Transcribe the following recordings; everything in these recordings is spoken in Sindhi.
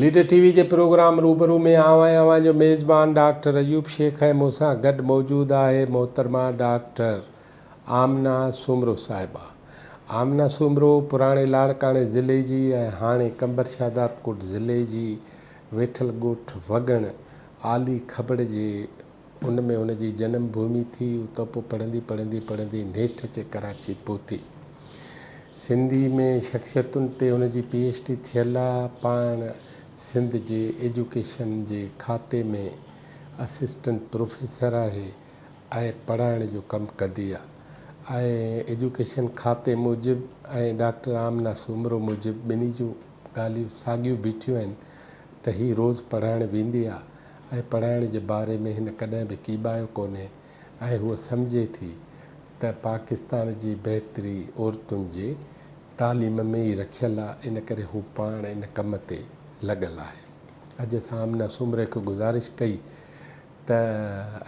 ليڊر ٽي وي جي پروگرام روبرو ۾ آئون آهيان اوهان جو ميزبان ڊاڪٽر ايوب شيخ ۽ مون سان گڏ موجود آهي محترمه ڊاڪٽر آمنه سومرو صاحبه. آمنه سومرو پراڻي لاڙڪاڻي ضلعي جي ۽ هاڻي قمبر شهدادڪوٽ ضلعي جي ويٺل ڳوٺ وڳڻ عالي کبڙ جي ان ۾ هن جي جنم ڀومي ٿي، اتان پوء پڙهندي پڙهندي پڙهندي نيٺ اچي ڪراچي پهتي. سنڌي ۾ شخصيتن تي هن جي پي ايڇ ڊي ٿيل آ. پاڻ سنڌ جي ايجوڪيشن جي کاتي ۾ اسسٽنٽ پروفيسر آهي ۽ پڙهائڻ جو ڪم ڪندي آ ۽ ايجوڪيشن کاتي موجب ۽ ڊاڪٽر آمنه سومرو موجب ٻنهي جون ڳالهيون ساڳيون بيٺيون آهن ته هي روز پڙهائڻ ويندي آ ۽ پڙهائڻ جي باري ۾ هن ڪڏهن به ڪيٻايو ڪونهي ۽ هوء سمجهي ٿي ته پاڪستان جي بهتري عورتن جي تعليم ۾ ئي رکيل آ ان ڪري هو پاڻ ان ڪم تي لڳل آهي. اڄ اسان آمنه سومري کي گذارش ڪئي ته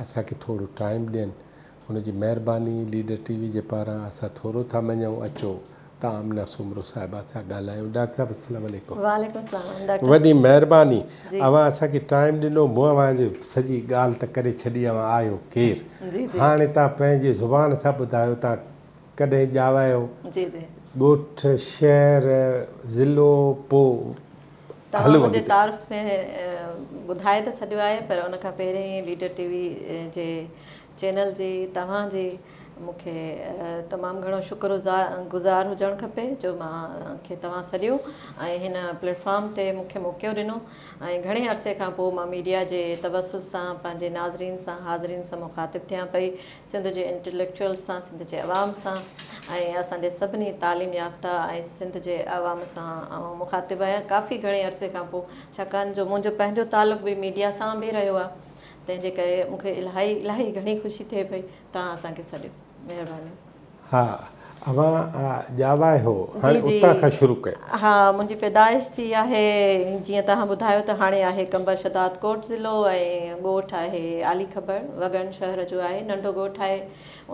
اسان کي ٿورو ٽائيم ڏين هن جي مهرباني ليڊر ٽي وي جي پاران اسان ٿورو ٿا مڃون اچو ته آمنه سومرو صاحبه سان ڳالهايون ڊاڪٽر صاحب السلام عليڪم. وعليڪم السلام ڊاڪٽر. وڏي مهرباني جي. اوهان اسان کي ٽائيم ڏنو مون اوهان جي سڄي ڳالهه ته ڪري ڇڏي اوهان آهيو ڪير جي جي. هاڻي توهان پنهنجي زبان سان ٻڌايو توهان ڪڏهن ڄاوايو جي جي. ڳوٺ شهر ضلعو پو توهان هلو منهنجي اڳتي. تعارف ۾ ٻڌائي ته ڇڏيو آهي پر ان کان پهرين ليڊر ٽي وي جي چينل جي توهان جي مون کي تمام گهڻو شڪر گذار هجڻ کپي جو مان کي توهان سڏيو ۽ هن پليٽ فارم تي مون کي موقعو ڏنو ۽ گهڻي عرصي کان پوء مان ميڊيا جي توسط سان پنهنجي ناظرين سان حاضرين سان مخاطب ٿيان پئي سنڌ جي انٽليڪچوئلز سان سنڌ جي عوام سان ۽ اسان جي سڀني تعليم يافته ۽ سنڌ جي عوام سان آئون مخاطب آهيان ڪافي گهڻي عرصي کان پوء ڇاڪاڻ جو منهنجو پنهنجو تعلق به ميڊيا سان به رهيو آهي تنهن جي ڪري مون کي الاهي الاهي گهڻي خوشي ٿئي پئي توهان اسان کي سڏيو مهرباني. ها اوهان ڄاوا آهيو جي هاڻي جي اتان کان شروع ڪيو. ها منهنجي پيدائش ٿي آهي جيئن توهان ٻڌايو ته هاڻي آهي قمبر شهدادڪوٽ ضلعو ۽ ڳوٺ آهي عالي کبڙ وڳڻ شهر جو آهي ننڍو ڳوٺ آهي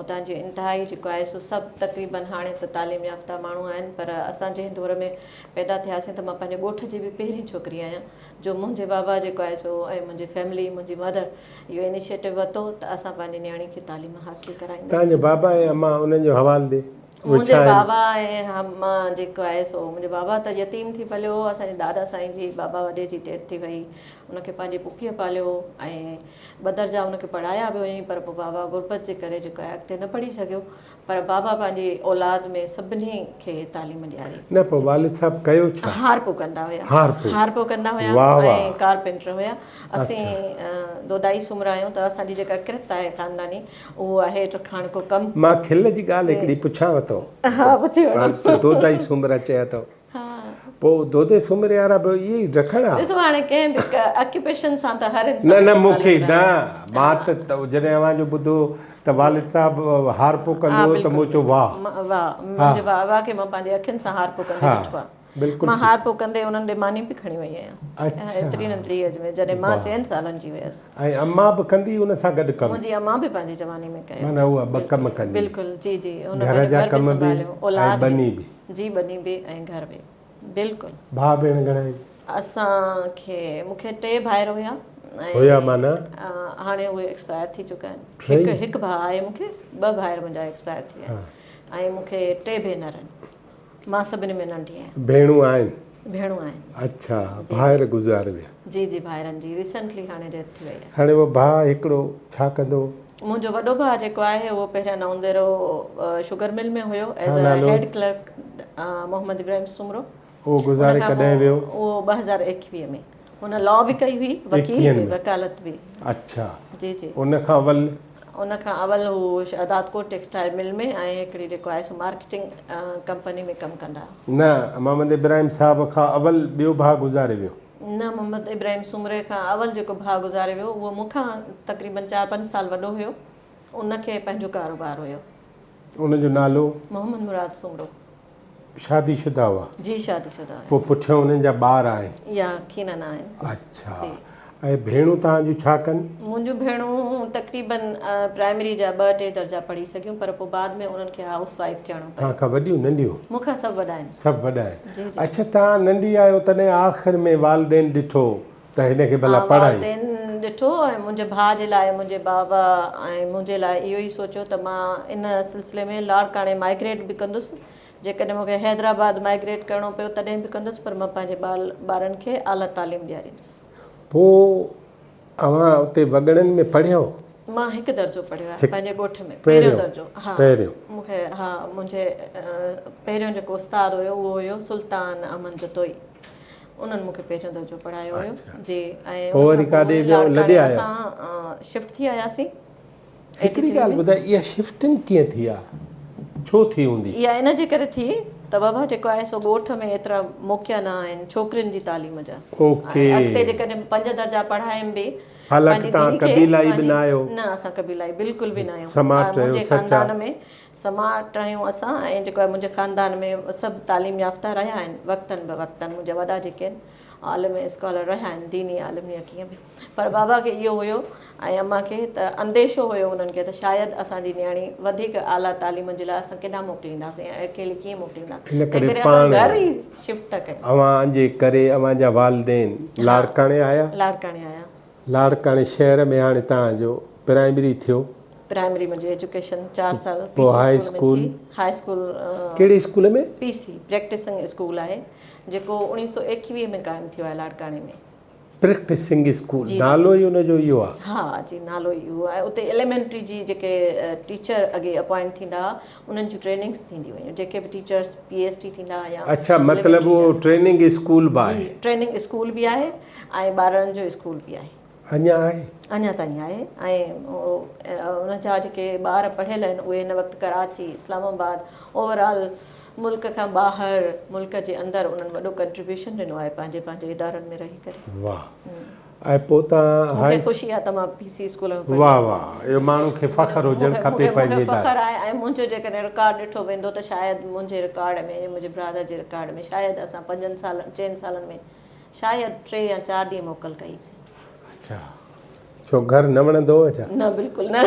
اتان جي انتهائي جيڪو آهي سو سڀ تقريبن هاڻي ته تعليم يافته ماڻهو آهن پر اسان جنهن دور ۾ پيدا ٿياسين ته مان پنهنجي ڳوٺ جي به پهرين ڇوڪري آهيان جو منهنجي بابا جيڪو آهي سو ۽ منهنجي فيملي منهنجي مدر اهو انيشيٽو ورتو ته اسان پنهنجي نياڻي کي تعليم حاصل ڪرائينداسين. توهان جو بابا ۽ امان انهن جو حوال ڏي اهي منهنجي ڇا آهن؟ بابا ۽ امان جيڪو آهي سو منهنجو بابا ته يتيم ٿي پليو هو اسان جي ڏاڏا سائين جي بابا وڏي جي ڊيٿ ٿي وئي ان کي پنهنجي پڦيء پاليو ۽ ٻه درجا ان کي پڙهايا به هئائين پر پوء بابا غربت جي ڪري جيڪو آهي اڳتي نه پڙهي سگهيو پر بابا پنهنجي اولاد ۾ سڀني کي تعليم ڏياري. نه پوء والد صاحب ڪيو ڇا؟ هارپو ڪندا هيا. هارپو. هارپو ڪندا هيا واه واه. ۽ ڪارپينٽر هيا. اسين دودائي سومرا آهيون ته اسان جي جيڪا ڪرت آهي خانداني اهو آهي ڊکاڻڪو ڪم. مان کل جي ڳالهه هڪڙي پڇانو ٿو. ها پڇي وٺو. دودائي سومرا چيا اٿو. پوء دودي سومري وارا به اهي ئي ڊکڻ ها. ڏسو هاڻي ڪنهن به آڪيوپيشن سان ته هر انسان نه نه مون کي نه مان ته جڏهن اوهان جو ٻڌو ته والد صاحب هارپو ڪندو هو ته مون چيو واهه. واهه منهنجي بابا کي مان پنهنجي اکين سان هارپو ڪندي ڏٺو آهي. بلڪل مان هارپو ڪندي انهن ڏي ماني به کڻي وئي آهيان. ايتري ننڍڙي ايج ۾ جڏهن مان چئن سالن جي هيس. ۽ امان به ڪندي ان سان گڏ ڪم. منهنجي امان به پنهنجي جواني ۾ ڪيو. معنيٰ اها ٻه ڪم ڪندي. بلڪل جي جي گهر جا ڪم به ۽ ٻني به. جي ٻني به ۽ گهر به بلڪل. ڀاء ڀيڻ گهڻا آهن؟ اسان کي مون کي ٽي ڀائر هيا ۽ هيا معنيٰ؟ هاڻي اهي ايڪسپائر ٿي چڪا آهن. ٽئي؟ هڪ هڪ ڀاء آهي مون کي ٻه ڀائر منهنجا ايڪسپائر ٿي ويا آهن ۽ مون کي ٽي ڀينر آهن مان سڀني ۾ ننڍي آهيان. ڀيڻون آهن؟ ڀيڻون آهن. اڇا ڀائر گذاري ويا. جي جي ڀائرن جي ريسنٽلي هاڻي ڊيٿ ٿي وئي آهي. هاڻي اهو ڀاء هڪڙو ڇا ڪندو هو؟ منهنجو وڏو ڀاء جيڪو آهي اهو پهريان نئون ديرو شگر مل ۾ هيو ڇا ايز ا نالو هيڊ هيس؟ ڪلرڪ محمد ابراهيم سومرو. اهو ان گذاري کان ڪڏهن پوء ويو؟ اهو 2021 ۾. هن لا به ڪئي هئي وڪيل ايڪيهن به ۾. وڪالت به. اڇا جي جي. ان کان اول؟ ان کان اول هو شهدادڪوٽ ٽيڪسٽائل مل ۾ ۽ هڪڙي جيڪو آهي سو مارڪيٽنگ ڪمپني ۾ ڪم ڪندا ها. نه محمد ابراهيم صاحب کان اول ٻيو ڀاء گذاري ويو. نه محمد ابراهيم سومري کان اول جيڪو ڀاء گذاري ويو اهو مون کان تقريبن چار پنج سال وڏو هيو ان کي پنهنجو ڪاروبار هيو. ان جو نالو؟ محمد مراد سومرو. شادي شده هئا؟ جي شادي شده هيا. پوء پٺيان انهن جا ٻار آهن؟ يا کينن آهن. اڇا جي. ۽ ڀيڻون توهان جون ڇا ڪن؟ منهنجون ڀيڻون تقريبن پرائمري جا ٻه ٽي درجا پڙهي سگهيون پر پوء بعد ۾ انهن کي هائوس وائيف ٿيڻو پيو. توهان کان وڏيون ننڍيون؟ مون کان سڀ وڏا آهن. سڀ وڏا آهن. جي جي. اڇا توهان ننڍي آهيو تڏهن آخر ۾ والدين ڏٺو ته هن کي ڀلا ها پڙهايون. والدين ڏٺو ۽ منهنجي ڀاء جي لاء منهنجي بابا ۽ منهنجي لاء اهو ئي سوچيو ته مان ان سلسلي ۾ لاڙڪاڻي مائگريٽ به ڪندس جيڪڏهن مون کي حيدرآباد مائگريٽ ڪرڻو پيو تڏهن به ڪندس پر مان پنهنجي ٻارن کي اعليٰ تعليم ڏياريندس. پوء اوهان اتي وڳڻن ۾ پڙهيو؟ مان هڪ درجو پڙهيو آهي پنهنجي ڳوٺ ۾ پهريون درجو ها پهريون مون کي ها منهنجي پهريون جيڪو استاد هيو اهو هيو سلطان احمد جتوئي انهن مون کي پهريون درجو پڙهايو هيو جي ۽ پوء وري ڪاڏي ويو لڏي آيا اسان شفٽ ٿي آياسين هڪڙي ڳالهه ٻڌاء اها شفٽنگ ڪيئن ٿي آ؟ ڇو ٿي هوندي؟ اها ان جي ڪري ٿي ته بابا جيڪو آهي سو ڳوٺ ۾ ايترا موقعا نه آهن ڇوڪرين جي تعليم جا اوڪي ۽ اڳتي جيڪڏهن پنج درجا پڙهايم به حالانڪ توهان قبيلائي به نه آهيو. نه اسان قبيلائي بلڪل به نه آهيون. سماٽ آهيو منهنجي سچا. خاندان ۾ سماٽ آهيون اسان ۽ جيڪو آهي منهنجي خاندان ۾ سڀ تعليم يافته رهيا آهن وقتن به وقتن منهنجا وڏا جيڪي آهن عالم اسڪالر رهيا آهن ديني عالم يا ڪيئن به پر بابا کي اهو هيو ۽ امان کي ته انديشو هيو انهن کي ته شايد اسان جي نياڻي وڌيڪ اعليٰ تعليم جي لاء اسان ڪيڏانهن موڪلينداسين ۽ اڪيلي ڪيئن موڪليندا ان ڪري تنهن ڪري اسان پاڻ گهر ئي شفٽ ٿا ڪيون. اوهان جي ڪري اوهان جا والدين لاڙڪاڻي آيا؟ لاڙڪاڻي آيا. لاڙڪاڻي شهر ۾ هاڻي توهان جو پرائمري ٿيو. پرائمري منهنجي ايجوڪيشن چار سال پي پوء سي هاء اسڪول ۾ اسڪول. ٿي. هاء اسڪول ڪهڙي اسڪول ۾؟ پي سي پريڪٽسنگ اسڪول آهي جيڪو 1921 ۾ قائم ٿيو آهي لاڙڪاڻي ۾. پريڪٽسنگ اسڪول نالو ئي ان جو اهو آهي. ها جي نالو ئي اهو آهي اتي ايليمينٽري جي جيڪي ٽيچر اڳي اپوائنٽ ٿيندا هئا انهن جون ٽريننگس ٿينديون هيون جيڪي به ٽيچرس پي ايس ٽي ٿيندا هئا يا اڇا مطلب اهو ٽريننگ اسڪول به آهي. جي ٽريننگ اسڪول به آهي ۽ ٻارڙن جو اسڪول به آهي. اڃا آهي؟ اڃا تائين آهي ۽ ان جا جيڪي ٻار پڙهيل آهن اهي هن وقت ڪراچي اسلام آباد اوور آل ملڪ کان ٻاهر ملڪ جي اندر انهن وڏو ڪنٽريبيوشن ڏنو آهي پنهنجي پنهنجي ادارن ۾ رهي ڪري. واھ ۽ پوء تان مون کي خوشي آهي ته مان پي سي اسڪول ۾ پڙهيم. واھ واھ اهو ماڻهو کي فخر هجڻ کپي پنهنجي مون کي فخر آهي ۽ منهنجو جيڪڏهن رڪارڊ ڏٺو ويندو ته شايد منهنجي رڪارڊ ۾ يا منهنجي برادر جي رڪارڊ ۾ شايد اسان پنجن سالن چئن سالن ۾ شايد ٽي يا چار ڏينهن موڪل ڪئي سين. اڇا ڇو گهر نه وڻندو هو ڇا؟ نه بلڪل نه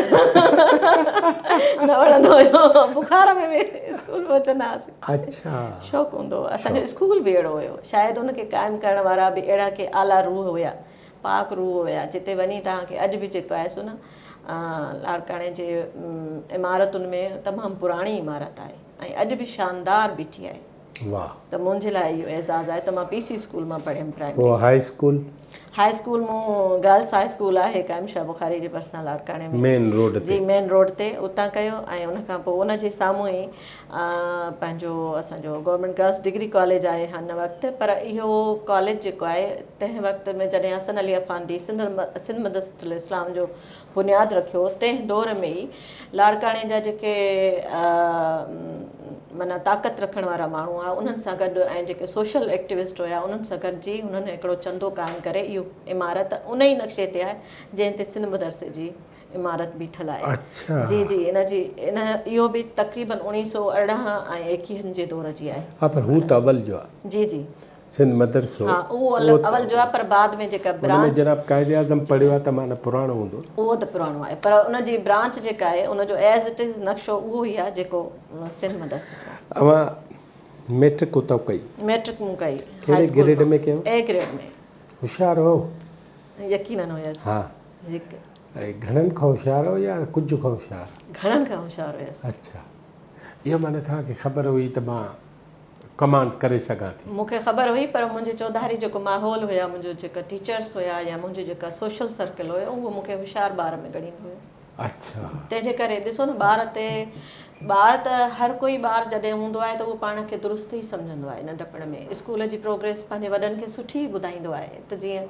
نه وڻندو هيو بخار ۾ به اسڪول پهچندا هئاسين. اڇا شوق هوندو هو اسان جو اسڪول به اهڙو هيو شايد ان کي قائم ڪرڻ وارا به اهڙا ڪي اعليٰ روح هيا پاڪ روح هيا جتي وڃي توهان کي اڄ به جيڪو آهي سو نه لاڙڪاڻي جي عمارتن ۾ تمام پراڻي عمارت آهي ۽ اڄ به شاندار بيٺي آهي. واھ. ته منهنجي لاء اهو اعزاز آهي ته مان پي سي اسڪول مان پڙهيم پرائمري. پوء هاء اسڪول؟ هاء اسڪول مون گرلس هاء اسڪول آهي قائم شاهه بخاري جي ڀرسان لاڙڪاڻي ۾. مين روڊ تي. جي مين روڊ تي اتان ڪيو ۽ ان کان پوء ان جي سامهون ئي پنهنجو اسان جو گورنمينٽ گرلس ڊگري ڪاليج آهي هن وقت پر اهو ڪاليج جيڪو آهي تنهن وقت ۾ جڏهن حسن علي افندي سنڌ سنڌ مدرسة الاسلام جو بنياد رکيو تنهن دور ۾ ئي لاڙڪاڻي جا جيڪي معنيٰ طاقت رکڻ وارا ماڻهو هئا انهن سان گڏ ۽ جيڪي سوشل ايڪٽيوسٽ هيا انهن سان گڏجي هنن هڪڙو چندو قائم ڪري اهو عمارت ان ئي نقشي تي آهي جنهن تي سنڌ مدرسي جي عمارت بيٺل آهي. جي جي ان جي ان اهو به تقريبن 1918 ۽ ايڪيهن جي دور جي آهي. ها پر هو ته اول جو آهي. جي جي. سنڌ مدرسو ها اهو اول جو آهي پر بعد ۾ جيڪا برانچ ان ۾ جناب قائد اعظم پڙهيو آهي ته معنيٰ پراڻو هوندو. اهو ته پراڻو آهي پر ان جي برانچ جيڪا آهي ان جو ايز it از نقشو اهو ئي آهي جيڪو سنڌ مدرسي جو آهي. اوهان ميٽرڪ اتان ڪئي؟ ميٽرڪ مون ڪئي. ڪهڙي گريڊ ۾ ڪيو؟ A grade ۾. هوشيار هئو؟ يقينن هيس. ها ۽ گهڻن کان هوشيار هئو يا ڪجهه کان هوشيار؟ گهڻن کان هوشيار هيس. اڇا اهو معنيٰ توهان کي خبر هئي ته مان ڪمانڊ ڪري سگهان ٿي. مون کي خبر هئي پر منهنجي چوڌاري جيڪو ماحول هيا منهنجو جيڪا ٽيچرس هيا يا منهنجو جيڪا سوشل سرڪل هيو اهو مون کي هوشيار ٻار ۾ ڳڻيندو هيو. اڇا. تنهن جي ڪري ڏسو نه ٻار تي ٻار ته هر ڪوئي ٻار جڏهن هوندو آهي ته اهو پاڻ کي درست ئي سمجهندو آهي ننڍپڻ ۾ اسڪول جي پروگريس پنهنجي وڏن کي سٺي ئي ٻڌائيندو آهي ته جيئن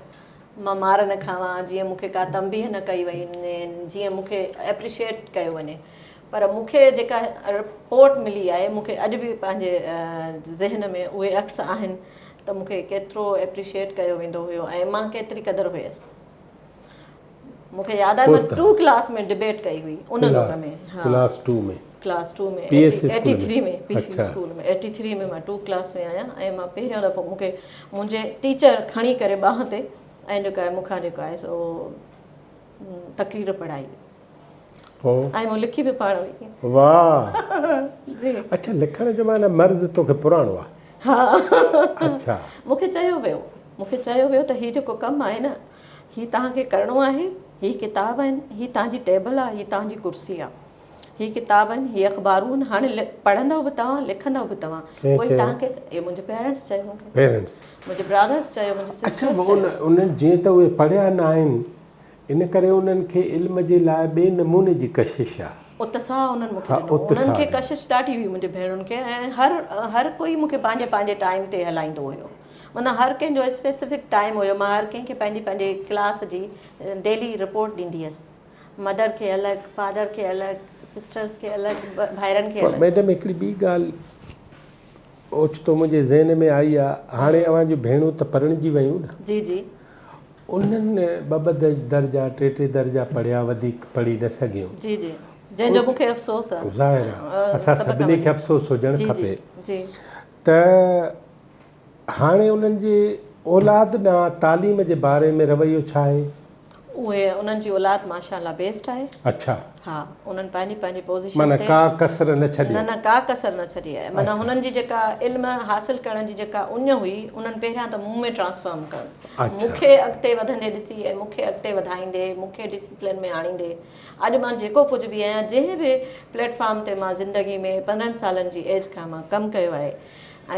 مان مار نه کاوان جيئن مون کي ڪا تنبيهه نه ڪئي وڃي جيئن مون کي ايپريشيئيٽ ڪيو وڃي پر مون کي جيڪا رپورٽ ملي آهي مون کي اڄ به پنهنجي ذهن ۾ اهي عڪس آهن ته مون کي ڪيترو ايپريشيئيٽ ڪيو ويندو هيو ۽ مان ڪيتري قدر هيس مون کي ياد آهي مان ٽو ڪلاس ۾ ڊبيٽ ڪئي هئي ان دور ۾ ها class 2 ۾ class 2 ۾ 83 ۾ P C school ۾ 83 ۾ مان ٽو ڪلاس ۾ آهيان ۽ مان پهريون دفعو مون کي منهنجي ٽيچر کڻي ڪري ٻانهن تي ۽ جيڪو آهي مون کان جيڪو آهي سو تقرير پڙهائي هو ۽ مون لکي به پاڻ هئي. واهه جي. اڇا لکڻ جو معنيٰ مرض توکي پراڻو آ. ها. اڇا. مون کي چيو ويو مون کي چيو ويو ته هي جيڪو ڪم آهي نه هي توهان کي ڪرڻو آهي هي ڪتاب آهن هي توهان جي ٽيبل آ هي توهان جي ڪرسي آ هي ڪتاب آهن هي اخبارون آهن هاڻي پڙهندؤ به توهان لکندؤ به توهان ڪنهن ڪوئي چيو؟ توهان کي اهي منهنجي پيرنٽس چيو مون کي. پيرنٽس. منهنجي برادرس چيو منهنجي اڇا سسٽرس چيو. انهن جيئن ته اهي پڙهيا نه آهن ان ڪري انهن کي علم جي لاء ٻئي نموني جي ڪشش آ. اتساهه انهن مون کي ها ڏنو. انهن اتساهه کي ڏنو. ڪشش ڏاڍي هئي منهنجي ڀيڻن کي ۽ هر هر ڪوئي مون کي پنهنجي پنهنجي ٽائيم تي هلائيندو هيو. معنيٰ هر ڪنهن جو اسپيسفڪ ٽائيم هيو. مان هر ڪنهن کي پنهنجي پنهنجي ڪلاس جي ڊيلي رپورٽ ڏيندي هيس. مدر کي الڳ، فادر کي الڳ، سسٽرس کي الڳ، ڀائرن کي پر الڳ. ميڊم هڪڙي ٻي ڳالهه اوچتو منهنجي ذهن ۾ آئي آ، هاڻي اوهان جون ڀيڻون ته پرڻجي ويون نه. جي جي. انهن ٻه ٻه درجا، ٽي ٽي درجا پڙهيا، وڌيڪ پڙهي نه سگهيون. جي جي جنهن جو مون کي افسوس آ. ظاهر آ اسان سڀني کي افسوس هجڻ کپي. جي ته هاڻي انهن جي اولاد ڏانهن تعليم جي باري ۾ رويو ڇا آهي؟ اهي انهن جي اولاد ماشاء الله بيسٽ آهي. اڇا. ها انهن پنهنجي پنهنجي پوزيشن معنيٰ تي ڪا ڪسر نه ڇڏي. نه نه ڪا ڪسر نه ڇڏي آهي معنيٰ هنن جي جيڪا علم حاصل ڪرڻ جي جيڪا اڃ هئي انهن پهريان ته مون ۾ ٽرانسفارم ڪيو مون کي اڳتي وڌندي ڏسي ۽ مون کي اڳتي وڌائيندي مون کي ڊسيپلين ۾ آڻيندي اڄ مان جيڪو ڪجهه به آهيان جنهن به پليٽ فارم تي مان زندگي ۾ 15 سالن جي ايج کان مان ڪم ڪيو آهي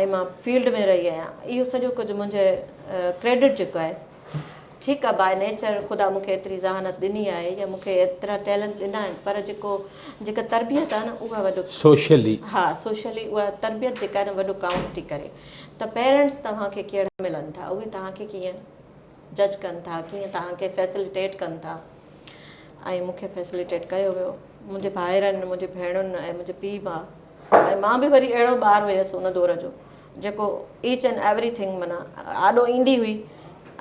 ۽ مان فيلڊ ۾ رهي آهيان اهو سڄو ڪجهه منهنجي ڪريڊٽ جيڪو آهي ٺيڪ آ باء نيچر خدا مون کي ايتري ذهانت ڏني آهي يا مون کي ايترا ٽيلنٽ ڏنا آهن پر جيڪو جيڪا تربيت آهي نه اها وڏو سوشلي ها سوشلي اها تربيت جيڪا آهي نه وڏو ڪائونٽ ٿي ڪري ته پيرنٽس توهان کي ڪهڙا ملن ٿا اهي توهان کي ڪيئن جج ڪن ٿا ڪيئن توهان کي فيسليٽيٽ ڪن ٿا ۽ مون کي فيسليٽيٽ ڪيو ويو منهنجي ڀائرن منهنجي ڀيڻن ۽ منهنجي پيء ماء ۽ مان به وري اهڙو ٻار هيس ان دور جو جيڪو ايچ اينڊ ايوري ٿنگ معنيٰ آڏو ايندي هئي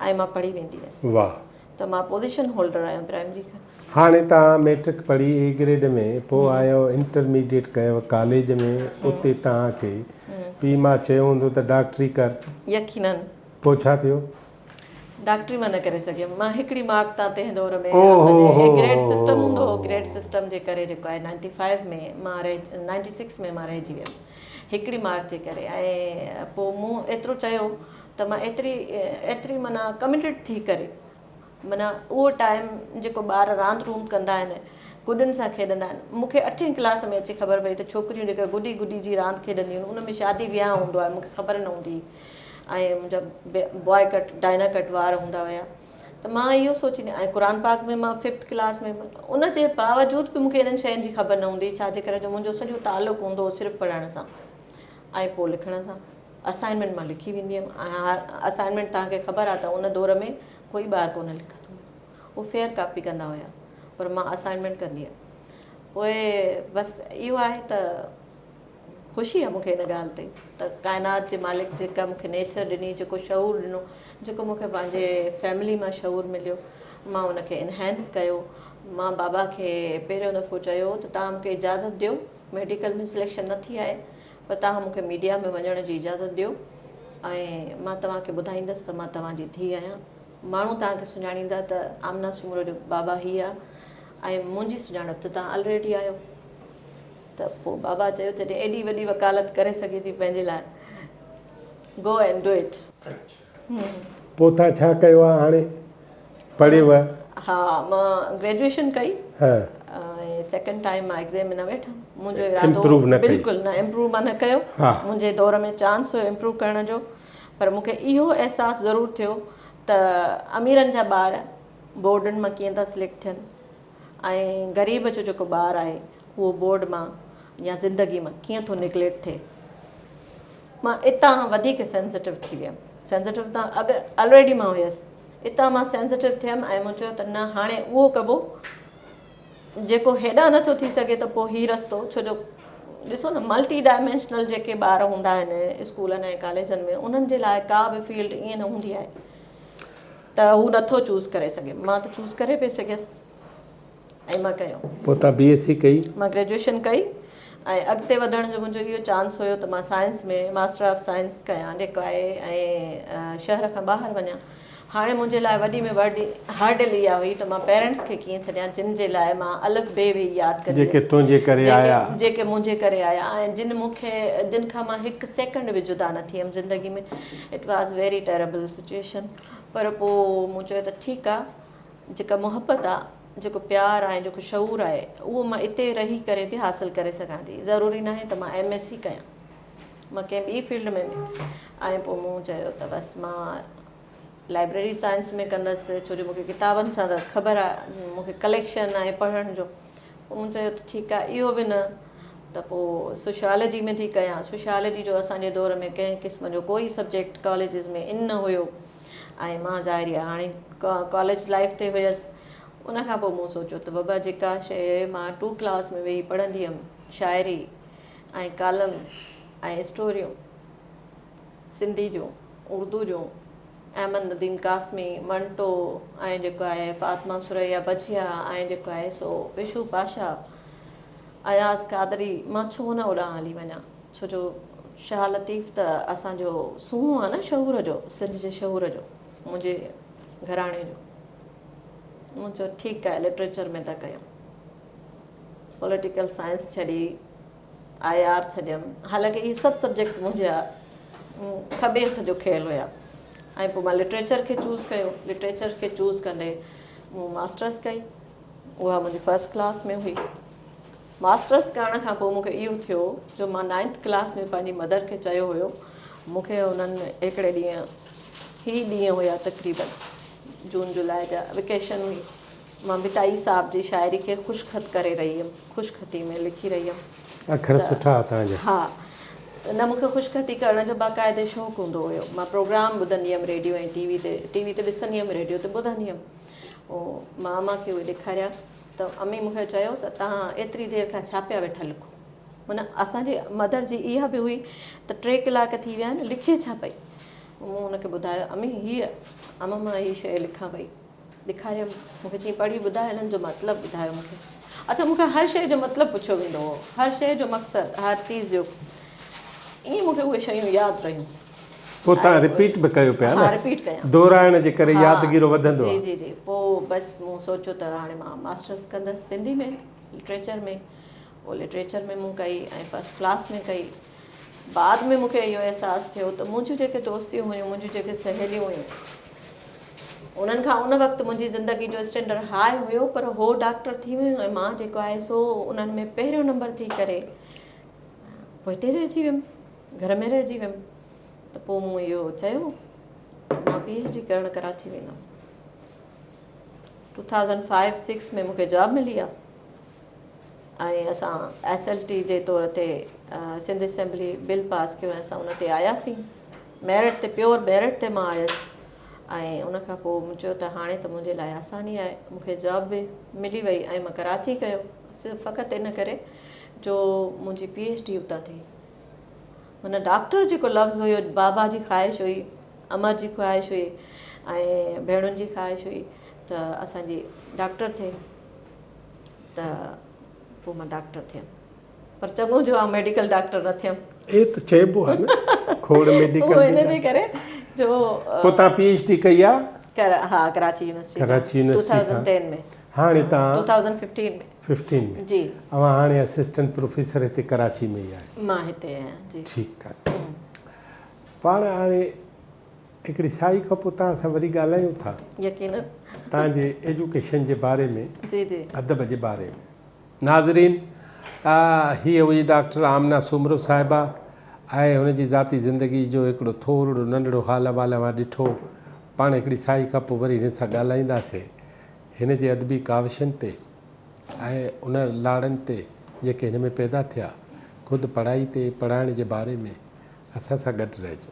۽ مان پڙهي ويندي هيس. واھ. ته مان پوزيشن هولڊر آهيان پرائمري کان. هاڻي توهان ميٽرڪ پڙهي اي گريڊ ۾ پوء آيو انٽرميڊيٽ ڪيو ڪاليج ۾ اتي توهان کي پيء ماء چيو هوندو ته ڊاڪٽري ڪر. يقينن. پوء ڇا ٿيو؟ ڊاڪٽري مان نه ڪري سگهيم. مان هڪڙي مارڪ تان تنهن دور ۾ اسان جي اي گريڊ سسٽم هوندو هو گريڊ سسٽم جي ڪري جيڪو آهي نائنٽي فائيو ۾ مان رهجي نائنٽي سڪس ۾ مان رهجي ويم. هڪڙي مارڪ جي ڪري ۽ پوء مون ايترو چيو ته مان ايتري ايتري معنيٰ ڪميٽيڊ ٿي ڪري معنيٰ اهو ٽائيم جيڪو ٻار راند روند ڪندا آهن گڏين سان کيڏندا آهن مون کي اٺين ڪلاس ۾ اچي خبر پئي ته ڇوڪريون جيڪا گڏي گڏي جي راند کيڏنديون آهن ان ۾ شادي وياهه هوندو آهي مون کي خبر نه هوندي هئي ۽ منهنجا بواء ڪٽ ڊائنا ڪٽ وار هوندا هيا ته مان اهو سوچيندي ۽ قرآن پاڪ ۾ مان ففٿ ڪلاس ۾ ان جي باوجود به مون کي انهن شين جي خبر نه هوندي ڇا جي ڪري جو منهنجو سڄو تعلق هوندو هو صرف پڙهڻ سان ۽ پوء لکڻ سان اسائنمينٽ مان لکي ويندي هيم ۽ اسائنمينٽ توهان کي خبر آهي ته ان دور ۾ ڪوئي ٻار ڪونه لکندو هو هو فيئر ڪاپي ڪندا هيا پر مان اسائنمينٽ ڪندي هيم پوء بس اهو آهي ته خوشي آهي مون کي ان ڳالهه تي ته ڪائنات جي مالڪ جيڪا مون کي نيچر ڏني جيڪو شعور ڏنو جيڪو مون کي پنهنجي فيملي مان شعور مليو مان ان کي انهينس ڪيو مان بابا کي پهريون دفعو چيو ته توهان مون کي اجازت ڏيو ميڊيڪل ۾ سليڪشن نه ٿي آهي پر توهان مون کي ميڊيا ۾ وڃڻ جي اجازت ڏيو ۽ مان توهان کي ٻڌائيندس ته مان توهان جي ڌيء آهيان ماڻهو توهان کي سڃاڻيندا ته آمنا سومرو جو بابا هي آهي ۽ منهنجي سڃاڻپ ته توهان الريڊي آهيو ته پوء بابا چيو جڏهن ايڏي وڏي وڪالت ڪري سگهين ٿي پنهنجي لاء گو اينڊ do it. پوء تان ڇا ڪيو آ هاڻي پڙهيو؟ ها مان گريجوئيشن ڪئي ۽ سيڪنڊ ٽائيم مان ايگزام ۾ نه ويٺم منهنجو ارادو بلڪل نه امپروو مان نه ڪيو منهنجي دور ۾ چانس هيو امپروو ڪرڻ جو پر مون کي اهو احساس ضرور ٿيو ته اميرن جا ٻار بورڊن مان ڪيئن ٿا سليڪٽ ٿين ۽ غريب جو جيڪو ٻار آهي اهو بورڊ مان يا زندگي مان ڪيئن ٿو نگليڪٽ ٿئي. مان اتان وڌيڪ سينسيٽو ٿي ويم. سينسيٽو ته اڳ الريڊي مان هيس. اتان مان سينسيٽو ٿيم ۽ مون چيو ته نه هاڻي اهو ڪبو جيڪو هيڏانهن نٿو ٿي سگهي ته پوء هي رستو ڇو جو ڏسو نه ملٽي ڊائمينشنل جيڪي ٻار هوندا آهن اسڪولن ۽ ڪاليجن ۾ انهن جي لاء ڪا به فيلڊ ائين نه هوندي آهي ته هو نٿو چوز ڪري سگهي. مان ته چوز ڪري پئي سگهيس. ۽ مان ڪيو. پوء تان بي ايس سي ڪئي؟ مان گريجوئيشن ڪئي ۽ اڳتي وڌڻ جو منهنجو اهو چانس هيو ته مان سائنس ۾ ماسٽر آف سائنس ڪيان جيڪو آهي ۽ شهر کان ٻاهر وڃان. هاڻي منهنجي لاء وڏي ۾ وڏي هرڊل اها هئي ته مان پيرنٽس کي ڪيئن ڇڏيان جن جي لاء مان الف بي به ياد ڪندي جيڪي تنهنجي ڪري آيا. جيڪي منهنجي ڪري آيا ۽ جن مون کي جن کان مان هڪ سيڪنڊ به جدا نه ٿي هيم زندگي ۾ it was very terrible situation پر پوء مون چيو ته ٺيڪ آ جيڪا محبت آ جيڪو پيار آ ۽ جيڪو شعور آهي اهو مان اتي رهي ڪري به حاصل ڪري سگهان ٿي ضروري ناهي ته مان ايم ايس سي ڪيان مان ڪنهن ٻي فيلڊ ۾ به ۽ پوء مون چيو ته بس مان لائبريري سائنس ۾ ڪندس ڇو جو مونکي ڪتابن سان ته خبر آهي مونکي ڪليڪشن آهي پڙهڻ جو پوء مون چيو ته ٺيڪ آهي اهو به نه ته پوء سوشيالاجي ۾ ٿي ڪيان سوشيالاجي جو اسانجي دور ۾ ڪنهن قسم جو ڪوئي سبجيڪٽ ڪاليجز ۾ ان نه هيو ۽ مان ظاهري آهي هاڻي ڪاليج لائف تي هيس ان کان پوء مون سوچيو ته بابا جيڪا شيء مان ٽو ڪلاس ۾ ويهي پڙهندي هيم شاعري ۽ ڪالم ۽ اسٽوريون سنڌي جون، اردو جون، احمد نديم قاسمي، منٽو ۽ جيڪو آهي فاطمه ثريا بجيا ۽ جيڪو آهي سو وشو پاشا، اياز قادري، مان ڇو نه اوڏانهن هلي وڃان ڇو جو شاهه لطيف ته اسان جو سونهون آهي نه شعور جو، سنڌ جي شعور جو، منهنجي گهراڻي جو. مون چيو ٺيڪ آهي لٽريچر ۾ ٿا ڪيون. پوليٽيڪل سائنس ڇڏي I R ڇڏيم حالانڪه اهي سڀ سبجيڪٽ منهنجا کٻي هٿ جو کيل هيا ۽ پوء مان لٽريچر کي چوز ڪيو لٽريچر کي چوز ڪندي مون ماسٽرس ڪئي اها منهنجي فرسٽ ڪلاس ۾ هئي ماسٽرس ڪرڻ کان پوء مونکي اهو ٿيو جو مان نائنٿ ڪلاس ۾ پنهنجي مدر کي چيو هيو مونکي انهن هڪڙي ڏينهن هي ڏينهن هيا تقريبن جون جولاء جا ويڪيشن هئي مان ڀٽائي صاحب جي شاعري کي خوشخط ڪري رهي هيم، خوشخطي ۾ لکي رهي هيم. اکر سٺا توهان جا. ها نه مون کي خوشخطي ڪرڻ جو باقاعدي شوق هوندو هيو. مان پروگرام ٻڌندي هيم ريڊيو ۽ ٽي وي تي، ٽي وي تي ڏسندي هيم ريڊيو تي ٻڌندي هيم. پوء مان امان کي اهي ڏيکاريا ته امي مون کي چيو ته توهان ايتري دير کان ڇا پيا ويٺا لکو. معنيٰ اسان جي مدر جي اها به هئي ته ٽي ڪلاڪ ٿي ويا آهن لکي ڇا پئي. مون هن کي ٻڌايو امي هيء امان مان هي شيء لکان پئي. ڏيکاريم، مون کي چيائين پڙهي ٻڌاء هنن جو مطلب ٻڌايو مون کي. اڇا مون کان هر شيء جو مطلب پڇيو ويندو هو، هر شيء جو مقصد، هر چيز جو. ائين مون کي اهي شيون ياد رهيون. پوء توهان رپيٽ به ڪيو پيا نه؟ ها رپيٽ ڪيان. دهرائڻ جي ڪري يادگيرو وڌندو آهي. جي جي جي پوء بس مون سوچيو ته هاڻي مان ماسٽرس ڪندس سنڌي ۾ لٽريچر ۾. پوء لٽريچر ۾ مون ڪئي ۽ فرسٽ ڪلاس ۾ ڪئي. بعد ۾ مون کي اهو احساس ٿيو ته منهنجون جيڪي دوستيون هيون، منهنجون جيڪي سهيليون هيون، انهن کان ان وقت منهنجي زندگي جو اسٽينڊرڊ هاء هيو پر هو ڊاڪٽر ٿي ويون ۽ مان جيڪو آهي سو انهن ۾ پهريون نمبر ٿي ڪري پوئتي رهجي ويم، گهر ۾ رهجي ويم ته پوء مون اهو چيو ته مان پي ايڇ ڊي ڪرڻ ڪراچي ويندم. 2005 6 ۾ مون کي جاب ملي آ. ۽ اسان ايس ايل ٽي جي طور تي سنڌ اسيمبلي بل پاس ڪيو ۽ اسان ان تي آياسين ميرٽ تي پيور ميرٽ تي مان آيس ۽ ان کان پوء مون چيو ته هاڻي ته منهنجي لاء آساني آهي مون کي جاب به ملي وئي ۽ مان ڪراچي ڪيو صرف فقط ان ڪري جو منهنجي پي ايڇ ڊي اتان ٿي معنيٰ ڊاڪٽر جيڪو لفظ هيو بابا جي خواهش هئي اما جي خواهش هئي ۽ ڀيڻن جي خواهش هئي ته اسانجي ڊاڪٽر ٿئي ته پوء مان ڊاڪٽر ٿيم پر چڱو جو آئون ميڊيڪل ڊاڪٽر نه ٿيم. اهي ته چئبو آهي نه کوڙ ميڊيڪل اهو ان جي ڪري جو پوء توهان پي ايڇ ڊي ڪئي آ؟ ها ڪراچي يونيورسٽي ڪراچي يونيورسٽي کان 2010 ۾ هاڻي توهان 2015 ۾ 15 ۾ جي اوهان هاڻي اسسٽنٽ پروفيسر هتي ڪراچي ۾ ئي آهيو. مان هتي آهيان جي. ٺيڪ آهي پاڻ هاڻي هڪڙي سائي کان پوء توهان سان وري ڳالهايون ٿا. يقينن. توهان جي ايجوڪيشن جي باري ۾. جي جي. ادب جي باري ۾. ناظرين هيء هئي ڊاڪٽر آمنه سومرو صاحبه ۽ هن جي ذاتي زندگي جو هڪڙو ٿورڙو ننڍڙو حال احوال اوهان ڏٺو. پاڻ هڪڙي سائي کان پوء وري هن سان ڳالهائينداسين هن جي ادبي ڪاوشن تي ۽ ان لاڙن تي جيڪي هن ۾ پيدا ٿيا. خود پڙهائي تي پڙهائڻ جي باري ۾ اسان سان گڏ رهجو.